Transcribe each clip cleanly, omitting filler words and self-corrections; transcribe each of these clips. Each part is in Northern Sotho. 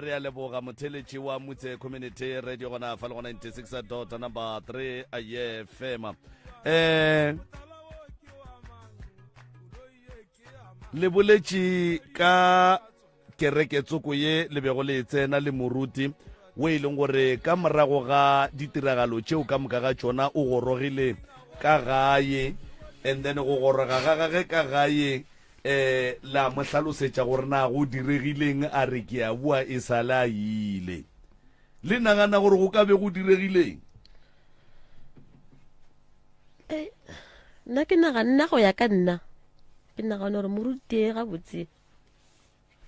Re a leboga motheletši wa Mutse Community Radio gona fa le go 96 dot number 3 aye fema. Eh le boletše ka kereke tsoko ye le bego le e tsena le moruti o e leng gore ka morago ga ditiragalo tšeo ka moka ga tšona o gorogile ka gae and then go goroga ga gage ka gae um la mo hlalosetša gore na go diregileng a re ke a boa e sa le a ile le nagana gore go ka be go diregileng eh, nna ke nagana nna go ya ka nna ke nagana gore moruti gabotse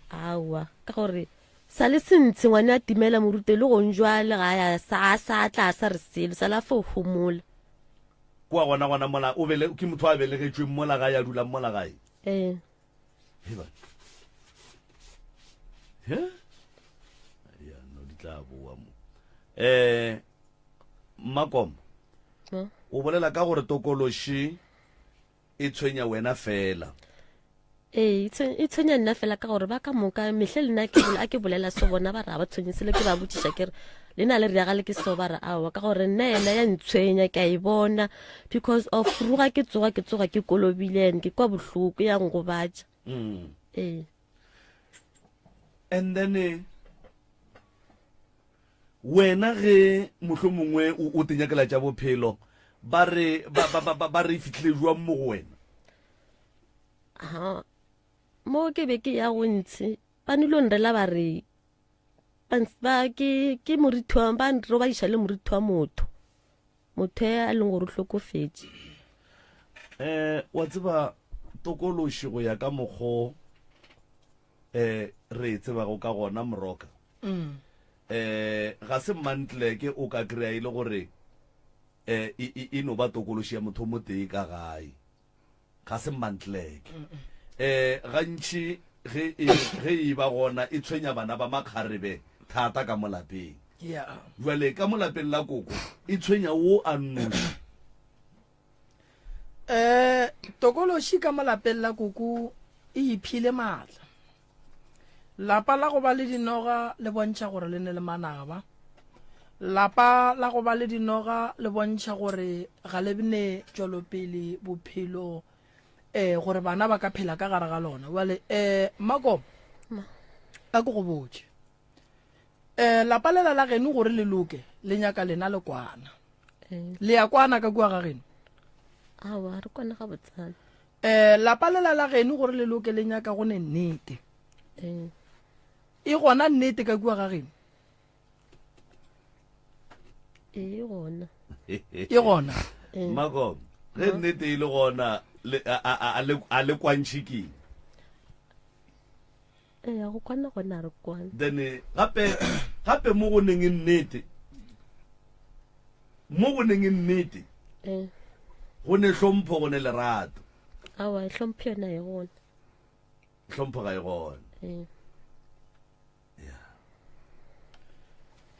aowa ka gore sa le sentshe ngwane a timela morute le gong jwale ga ya sa sa tla sa re selo sa la fo homola kwa gona gona mola o bele ke motho a belegetšweng mola gae a dulang mola gae ee Heba. He? Ya no di tla boa mo. Eh Mmakomo. O bolela ka gore tokološi e tshwenya wena fela. Ee, e tshwenya nna fela ka gore ba ka moka mehle le nna a ke bolela so bona ba re ga ba tshwenye selo ke ba botšiša ke re le na le reaga le ke so ba re aowa ka gore nna yena ya ntshwenya ke a e bona because of ruga ke tsoga ke tsoga ke kolobile and ke kwa bohloko ya ngobatša mm. ee and then eh, Wena ge mohlomongwe o, o tenyakela tša bophelo, ba re, ba, ba, ba, ba, ba re e fihlile jwang mo go wena? Ha, mo ke be ke ya go ntshe, ba nilo nrela ba re, ba, ba, ke, ke morithi wa, ba nrobadiša le morithi wa motho, motho e a leng gore o hlokofetše. Eh, wa tseba, tokološi go ya ka mokgo eh re e tsebago ka gona moroka mm. eh ga se mantleke o ka kry-a e le gore eh e, e, e no ba tokološi ya motho o motee ka gae ga se mantleke eh gantši ge e ge e ba gona e tshwenya bana ba makgarebe thata ka molapeng yeah. jwale ka molapeng la koko e tshwenya wo a nnoši Eh, tokološi ka mo lapeng la koko e iphile maatla. Lapa la go ba le dinoga le bontšha gore le ne le manaba. Lapa la go ba le dinoga le bontšha gore ga le ne tšwelopele bophelo eh gore bana ba ka phela ka gare ga lona. Bjale eh Mako a ke go botše. Eh lapa lela la geno gore le loke le nyaka lena le kwana. Eh. Le ya kwana ka kua ga geno? Aowa, re kwana ga botsana. Eh lapa lela la geno gore le loke le nyaka go ne nnete. Eh. E gona nnete ka kua ga geno? E gona. E gona. Eh. Mako, ge nnete e le gona a le kwantšhe keng? Ee, go kwana gona re kwana. Then eh, gape gape mo go neng e nnete mo go neng e nnete eh. go ne hlompho go ne lerato. Awa, hlompho yona e gona. Hlompho ga e gona. Eh.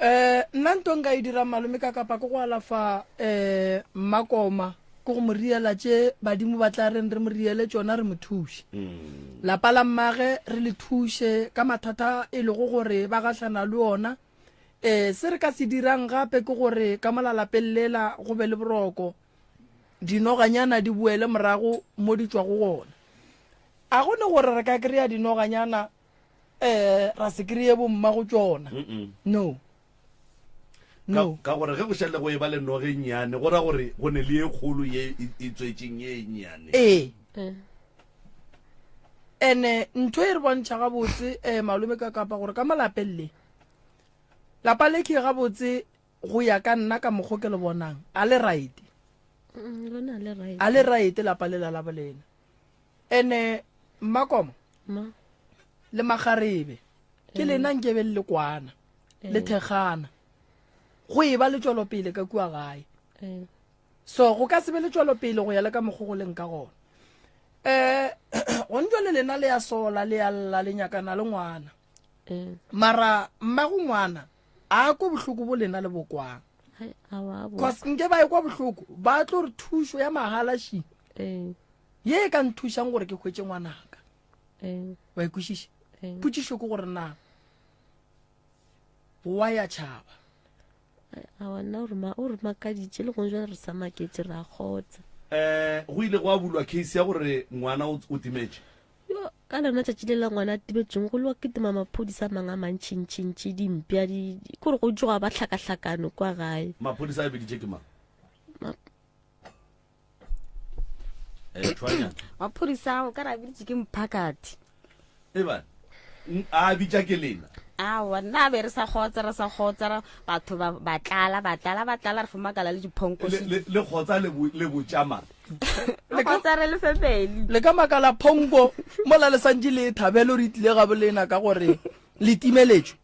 Eh, nna nto nka e dirang malome ka kapa ke go alafa um mmakoma ke go mo riela tše badimo ba tla reng re mo riele tšona re mo thuše mm. lapa la mmage re le thuše ka mathata e lego gore ba gahlana le ona um se re ka se dirang gape ke gore ka mola lapeng lela go be le boroko dinoganyana di boele morago mo di tšwago gona a go ne gore re ka kry-a dinoganyana eh ra se kry-e bomma go tšona no no ka gore ge go šale go e ba le noge e nnyane go ra gore go ne le ye kgolo ye e, e tswetšeng ye e nnyane ee eh. ene ntho e re bontšha gabotse um malome ka kapa gore ka molapeng le lapa le ke gabotse go ya ka nna ka mokgo ke le bonang a le right mm, a le right lapa le la la bolena Ene Mmakoma Ma. le Magarebe ke lena nkebe le kwana le thekgana go e ba le tšwelopele ka kua gae. So go ka se be le tšwelopele go ya le ka mokgo go leng ka gona. Eh gone jwale lena le ya sola le ya lla le nyakana le ngwana. Mara mmago ngwana a ko bohloko bo lena le bokwang. Cause nke ba e kwa bohloko ba tlo re thušo ya mahala shi. Ye e ka nthušang gore ke hwetše ngwanaka. Ee. Wa e kwešiša? Ee. Potšišo ke gore na Wa ya tšhaba. Aowa nna o re ma o re makaditše le gong jwale re sa maketše re a kgotsa. Eh go ile gwa bulwa case ya gore ngwana o o timetše. Yo ka lona tšatši le la ngwana a timetšeng go lwa kitima maphodisa a mangwe a mantšhintšhintši dimpša di di- kore go tsoga ba hlakahlakano kwa gae. Maphodisa a biditše ke mang? Ma- Eh tshwanya. Maphodisa ao ka re a biditše ke mphakathi. Eba a bitša ke lena. Aowa nna be re sa kgotsa re sa kgotsa ra batho ba ba tlala ba tlala ba tlala re fo makala le diphonko Le le le kgotsa le bo le botša mang? Le kgotsa re le family. Le ka makala phonko mola le santše le e thabele gore e tlile gabo lena ka gore le timeletšwe.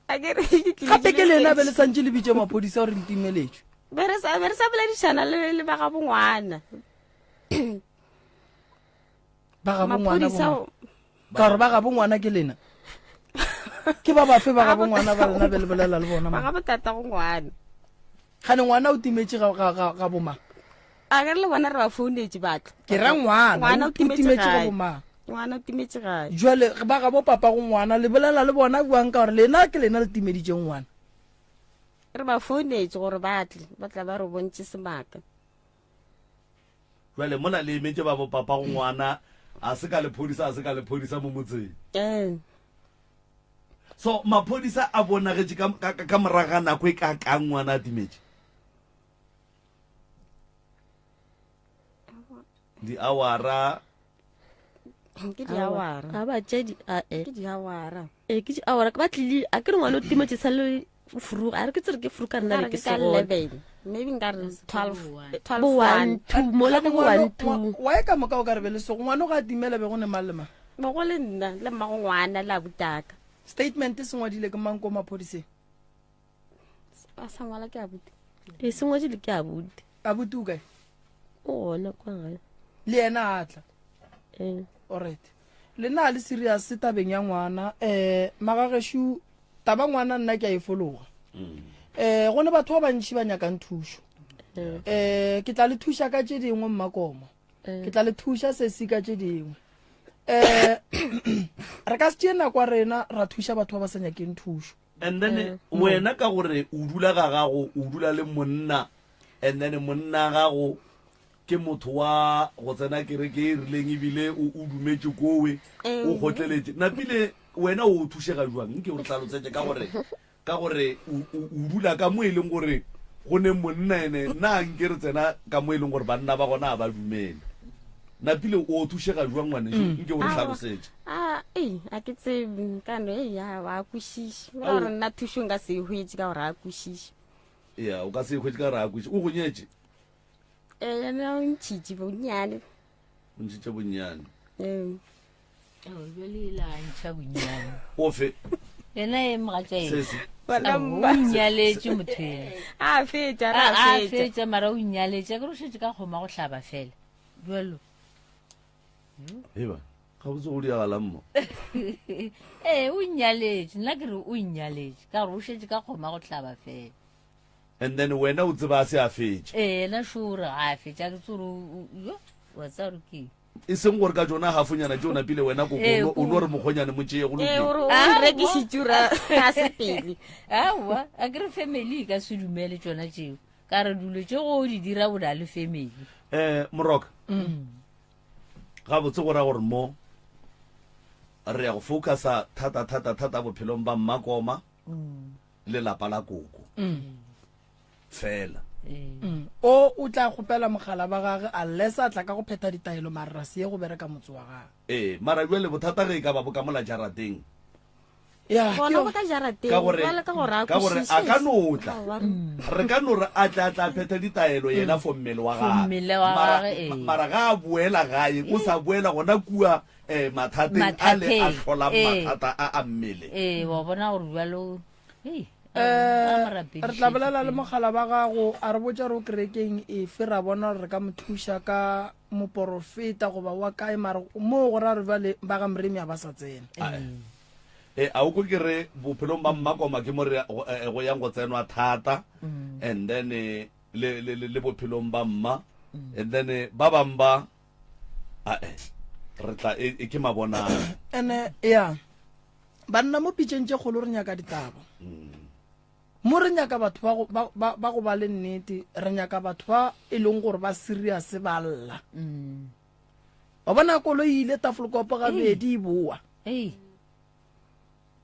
A ke re ke tlile Gape ke lena be le le santše le bitše maphodisa gore le timeletšwe. Be re sa be re sa boledišana le le ba gabo ngwana. Ba gabo ngwana Maphodisa bo mang? Ka gore ba gabo ngwana ke lena. Ke ba bafe ba gabo ngwana ba lena be le bolela le bona ba mang? gabo tata go ngwana. Gane ngwana o timetše ga ga ga ga bomang? A ke re le bona re ba founetše batlo. Ke ra ngwana Ngwana o o timetše timetše ga gae. bomang? Ngwana o timetše gae. Jwale ba gabo papa go ngwana le bolela le bona bjang ka gore lena ke lena le timeditšeng ngwana? Re ba founetše gore ba tle ba tla ba re bontše semaka. Jwale mola le emetše ba bo papa go ngwana a se ka lephodisa a se ka lephodisa mo motseng. Ee. So maphodisa a bonagetše ka, ka, ka morago ga nako e ka kang ngwana a timetše? Diawara. Ke diawara. A ba tše di a e. Ke diawara. E ke diawara ba tlile a ke re ngwana o timetše sa le furuga a re ke tsere ke furuga nna be ke se gona. Maybe nka re 12 12 Bo 1 2 mola bo 1 2. Wa e ka moka o ka re be le sego ngwana o ga timela be go ne mang le mang? Be go le nna le mmago ngwana le abutaka. Statement se ngwadile ke mang ko maphodiseng? A sa ngwala ke abuti. E se ngwadile ke abuti. Abuti o kae? O gona kwa gae. Le yena a tla. Ee. Alright. Le nna le serious tabeng ya ngwana eh magageshu taba ngwana nna ke a e fologa. Eh go ne batho ba bantši ba nyakang thušo. Eh ke tla le thuša ka tše dingwe mmakomo. Ke tla le thuša sesi ka tše dingwe. Eh re ka se tšee nako ya rena ra thuša batho ba ba sa nyakeng thušo. And then wena ka gore o dula ga gago o dula le monna and then monna gago ke motho wa go tsena kereke e rileng ebile o o dumetše kowe o kgotleletše napile wena o thušega jwang nke o re tlhalosetše ka gore ka gore o o- o dula ka mo e leng gore go ne monna ene nna nke re tsena ka mo e leng gore banna ba gona ga ba dumele napile o thušega jwang ngwaneso nke o re tlhalosetše A ei a ke tsebe kano ei a wa kwešiše ka gore nna thušo nka se e hwetše ka gore a kwešiše ya o ka se e hwetše ka gore a kwešiše o go nyetše Ee, yena o ntšhitše bonnyane. O ntšhitše bonnyane. Ee. Ao, bjale e la ntšha bonnyane. Ofe? Yena e mogatša e. Sesi. Bona Ao, mma. o nyaletše motho ena. A fetša, re A a a fetša. fetša mara o nyaletše, akere o šetše ka kgoma go hlaba fela. Bjalo. Eba, gabotse go diagalang mo? Ee, o nyaletše. Nna ke re o nyaletše ka gore o šetše ka kgoma go hlaba fela. And then wena o tseba a se a fetše. Ee, yena sure ga a fetše, a ke tsebe gore o- o- yo, wa tseba gore ke eng. E seng gore ka tšona hafonyana tše o napile wena koko, Ee, o no- o no ko- re mokgonyane mo tšee go Ee, lokile. o re o Aowa. rekišitše o ra a sepele. Aowa, a ke re family e ka se dumele tšona tšeo. Ka re dilo tše go di dira o na le family. Eh, Moroka, gabotse go ra gore mo re ya go focusa thata thata thata bophelong ba mmakoma le lapa la koko fela. O o tla kgopela mogala ba gage unless a tla ka go phetha ditaelo mara ra se ye go bereka motse wa gage. Ee, mara bjale bothata ge e ka ba bo ka mola jarateng. Ya, ke Gona yo. bo ka jarateng, Ka gore, bjale ka gore a ka gore a ka no tla. Aowa. Re ka no re a tle a tla phetha ditaelo yena for mmele wa For gagwe. mmele wa Mara, gagwe, ee. mara ga a boela gae, o sa boela gona kua eh, mathateng a le a Mathateng, hlolang ee. mathata a a mmele. Ee, wa bona gore bjalo, hei, a Eh, mo rapedišetše re tla bolela le pele. mogala ba gago a re botša gore o kerekeng efe ra bona gore re ka mo thuša ka moporofeta goba wa kae mara moo go ra gore bjale ba ga moremi a ba sa tsena. E, a o ko ke re bophelong ba mmakoma ke mo re go, eh, go yang go tsenwa thata and then eh, le, le, le, le bophelong ba mma and then eh, ba bang ba ae re tla e, e ke mabonang Ene ya banna mo pitšeng tše kgolo re nyaka ditaba. Mo re nyaka batho ba go, ba, ba, ba go ba le nnete, re nyaka batho ba e leng gore ba serious ba lla. Mm. Wa bona koloi e ile Tafelkop gabedi e boa. Ei.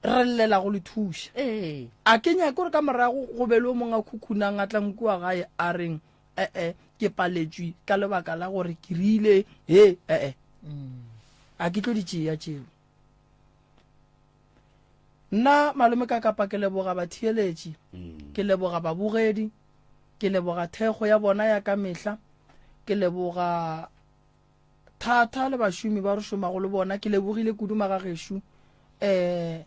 Re llela go le thuša. Ee. A ke nyake gore ka morago go be le o mongwe a khukhunang a tlang kua gae a reng, E-e, ke paletšwe ka lebaka la gore ke rile he, e-e. Mm. A ke tlo di tšea tšeo. Nna malome ka kapa ke leboga batheeletši, mm. ke leboga babogedi, ke leboga thekgo ya bona ya ka mehla, ke leboga thata le bašomi ba re šomago le bona, ke lebogile kudu magagešo. Um eh,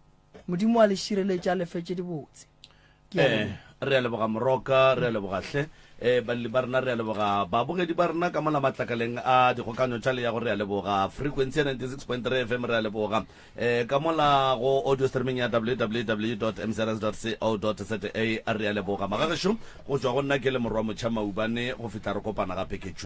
Modimo wa le šireletša le fetše dibotse. Eh, re a leboga moroka, re a leboga hle eh, balli ba rena, re a leboga babogedi ba rena ka mola matlakaleng a dikgokanyo tša leyago, re a leboga frequency ya 96.3 fm, re a leboga eh, ka mola go audio streaming ya www.mcrs.co.za, re a leboga magagešo go tšwa go nna ke le morwa motšha maubane go fihla re kopana gape ke tšwe.